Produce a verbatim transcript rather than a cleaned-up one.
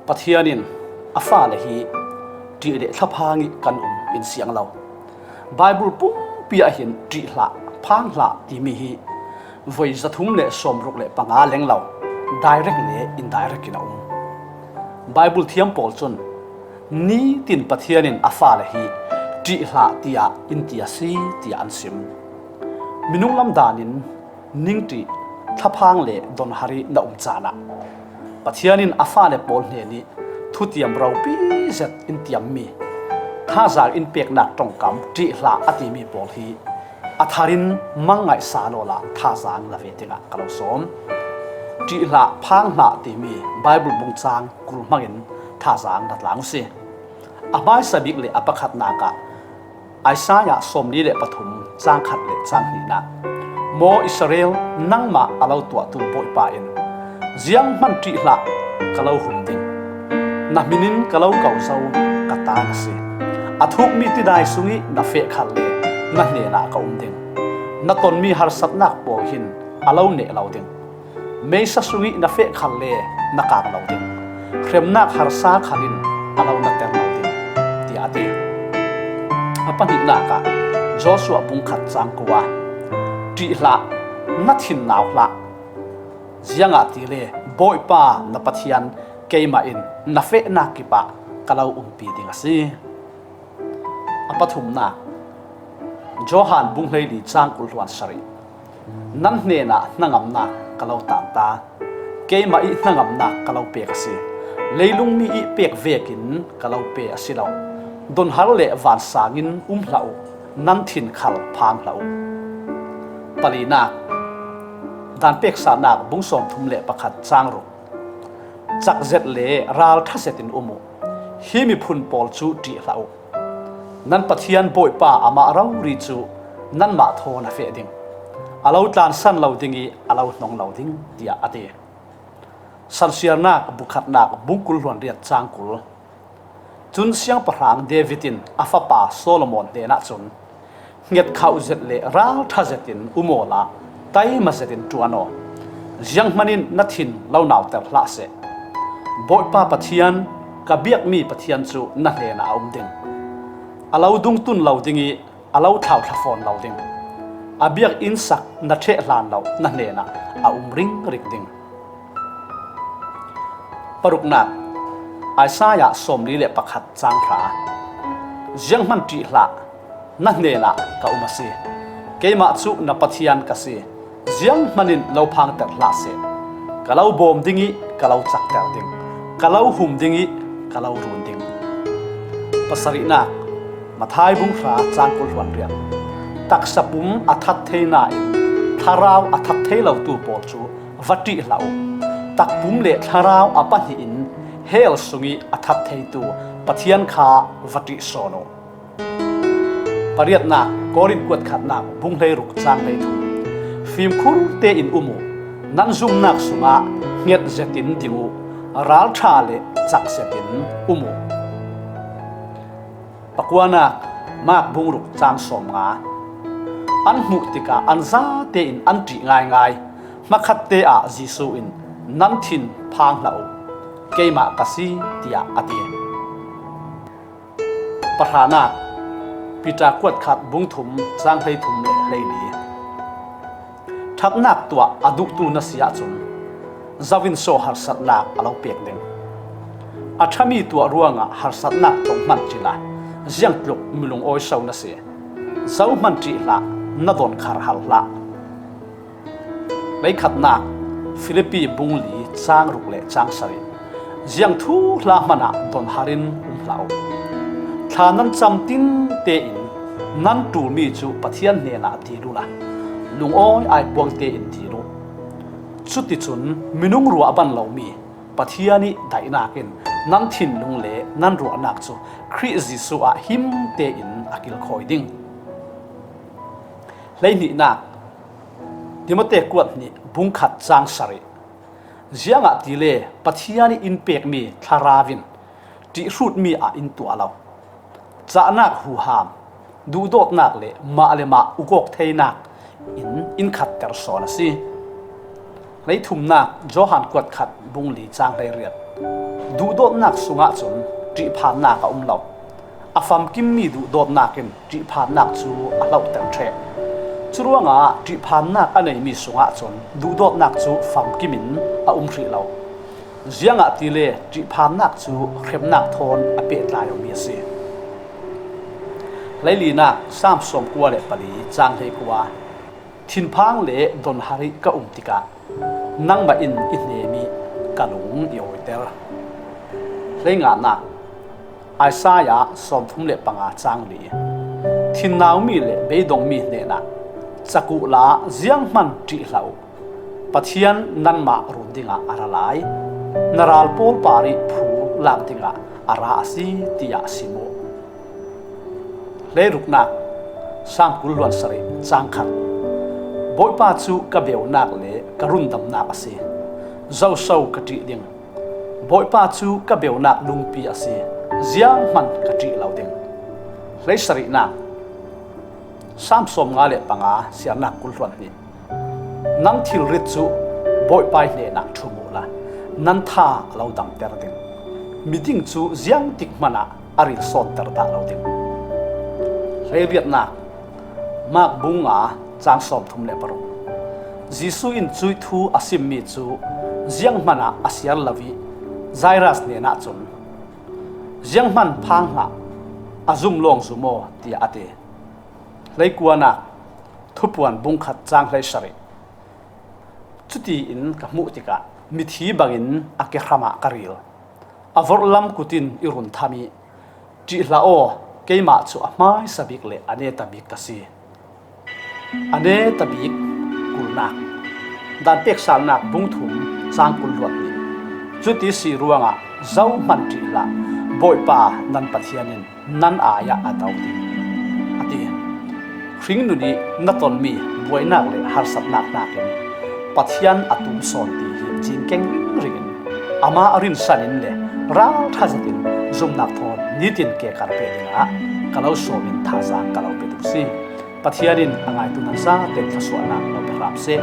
Pathian in a fale hi ṭih le thlaphang ih kan um in siang lo. Bible pumpi ah hin ṭih hlah, phang hlah timi hi voi zathum le sawmruk le panga leng lo, direct le indirect in a um. Bible thiam pawl cun nitin Pathian in a fale hi ṭih hlah tiah in ti a si tiah an sim. Minung lam dan in ningṭih, thlaphang le donhar ih na um caan ah Pathian in a fale pawl hnen ih thutiam ropi zet in tiammi, thazaang in peknak ṭongkam ṭih hlah a timi pawl hi a thar in mang ngaihsa lawla thazaang la ve dingah ka lo sawm. Ṭih hlah, phang hlah timi Bible bung caang kul hmangin thazaang la tlang uh si. A hmaisa bik le a pakhatnak ah Isaiah sawmli le pathum, caang khat le caang hnihnak, "Maw Israel, nangmah a lo tuahtu Bawipa in, 'Zianghman ṭih hlah, ka lo hum ding. Na hmin in ka lo ko zo, ka ta na si. A thukmi tidai sungih na feh khal le na hnenah ka um ding. Na tonmi harsatnak pawl hin a lo neh lo ding. Meisa sungih na feh khal le na kang lo ding. Hremnak harsa khal in a lo na ter lo ding,' tiah a ti." A pahnihnak ah Joshua bung khat caang kua, "Ṭih hlah, na thin nau hlah. Ziangahtile Bawipa na Pathian keimah in na fehnak kipah ka lo umpi ding a si." A pathumnak, Johan bung hleili caang kul hluan sarih, "Nan hnenah hnangamnak ka lo tanta. Keimah ih hnangamnak ka lo pek a si. Leilungmi ih pek vekin ka lo pe a si lo. Donhar le vansang in um hlah uh, nan thin khal phang hlah uh." Palinak, Daan peksanak bung sawmthum le pakhat caang ruk, "Cakzet le ralṭha zetin um uh. Hi miphun pawl cu ṭih hlah uh. Nan Pathian Bawipa amah rori cu nanmah thaw na feh ding. A lo tlansan lo ding ih a lo hnong lo ding," tiah a ti. Sansiarnak bung khatnak bung kul hluan riat caang kul, "Cun siangpahrang David in a fapa Solomon hnenah cun, 'Hngetkhauh zet le ralṭha zetin um awla taima zetin ṭuan aw. Zianghman in na thin lo nauter hlah seh. Bawipa Pathian, ka biakmi Pathian cu na hnenah a um ding. A lo dungtun lo ding ih a lo thlauthla fawn lo ding. A biakinn sak na ṭheh hlan lo na hnenah a um ringring ding.'" Paruknak, Isaiah sawmli le pakhat caang hra, "Zianghman ṭih hlah, na hnenah ka um a si. Keimah cu na Pathian ka si. Zianghman in lo phangter hlah seh. Ka lo bawm ding ih ka lo cakter ding. Ka lo hum ding ih ka lo run ding." Pasarihnak, Matthai bung hra caang kul hluan riat, "Taksa pum a that thei nain thlarau a that thei lotu pawl cu va ṭih hlah uh. Takpum le thlarau a pahnih in hell sungih a that theitu Pathian kha va ṭih sawn uh." Pariatnak, Korin kuatkhatnak bung hleiruk caang hleithum, "Fimkhur tein um uh. Nan zumnak sungah hnget zetin ding uh. Ralṭha le cak zetin um uh." Pakuanak, Mark bung ruk caang sawmnga, "An hmuh tikah an zatein an ṭih ngaingai. Hmakhatte ah Jesuh in, 'Nan thin phang hlah uh, keimah ka si,' tiah a ti." Pahranak, Peter kuatkhat bung thum caang hleithum le hleili, "Ṭhatnak tuah a duhtu na si ahcun zo in saw harsatnak a lo pek ding. A ṭhami tuah ruangah harsatnak ṭong hman cila ziangtluk milungawi so na si. Zohman ṭih hlah, na donkhar hal hlah." Hleikhatnak, Filipi bung li caang ruk le caang sarih, "Ziangthu hla hmanah donhar in um hlah uh. Thla nan cam tinte in nan ṭulmi cu Pathian hnenah dil uhla lungawi aipuang tein dil uh. Cuticun minung ruah a ban lomi Pathian ih daihnak in nan thinlung le nan ruahnak cu Khrih Jesuh ah him tein a kilkhawi ding." Hleihnihnak, Timote kuat hnih bung khat caang sarih, "Ziangahtile Pathian ih in pekmi thlarau in ṭih hrutmi ah in tuah lo. Cahnak huham, duhdawtnak le mah le mah ukawk theinak in in khatter sawn a si." Hleithumnak, Johan kuatkhat bung li caang hleiriat, Duhdawtnak sungah cun ṭihphannak a um lo. A famkimmi duhdawtnak in ṭihphannak cu a hlauhter ṭheh. Curuangah ṭihphannak a neimi sungah cun duhdawtnak cu famkim in a um hrih lo. Ziangahtile ṭihphannak cu hremnak thawn a pehtlai awmi a si. Hleilinak Salm sawmkua le pali cang hleikua. Thinphang le donhar ih ka um tikah nangmah in i hnem ih ka lung i awiter. Hleinganak Isaiah sawmthum le panga cang li. Thinnaumi le beidongmi hnenah, cak uhla zianghman ṭih hlah uh. Pathian nanmah run dingah a ra lai. Na ral pawl parih phu lak dingah a ra a si, tiah sim uh. Hleiruknak Salm kul hluan sarih cang khat. Bawipa cu ka beunak le ka rundamnak a si. Zoso ka ṭih ding. Bawipa cu ka beunak lungpi a si. Zianghman ka ṭih lo ding. Hleisarihnak Salm sawmnga le panga, siarnak kul hluan hnih. Nan thilrit cu Bawipa ih hnenah ṭhum uhla nan tha a lo damter ding. Miding cu ziangtik hmanah a ril sawnter dah lo ding. Hleiriatnak Mark bung nga, cang sawmthum le paruk. Jesuh in cuih thu a simmi cu zianghmanah a siar lo ih Jairus hnenah cun, "Zianghman phang hlah, a zum lawng zum aw," tiah a ti. Hleikuanak Thupuan bung khat cang hleisarih. Cutiin ka hmuh tikah mithi bangin a kehram ah ka ril. A vorhlam kut in i run tham ih, "Ṭih hlah aw, keimah cu a hmaisa bik le a neta bik ka si." A neta bik kulnak. Daan peksalnak bung thum cang kul hluan hnih. Cuti si ruangah zohman ṭih hlah, Bawipa nan Pathian in nan ai-ah a do ding, a ti. Hringnun ih na tonmi buainak le harsatnak hnakin Pathian a tum sawn ti hi cing keng ringring in, amah rinsan in le ralṭha zetin zumnak thawn nitin ke kar peh dingah ka lo sawm in thazaang ka lo pe tuk si. Pathian in a ngaitu nan zate in thluasuahnak lo pe hram seh.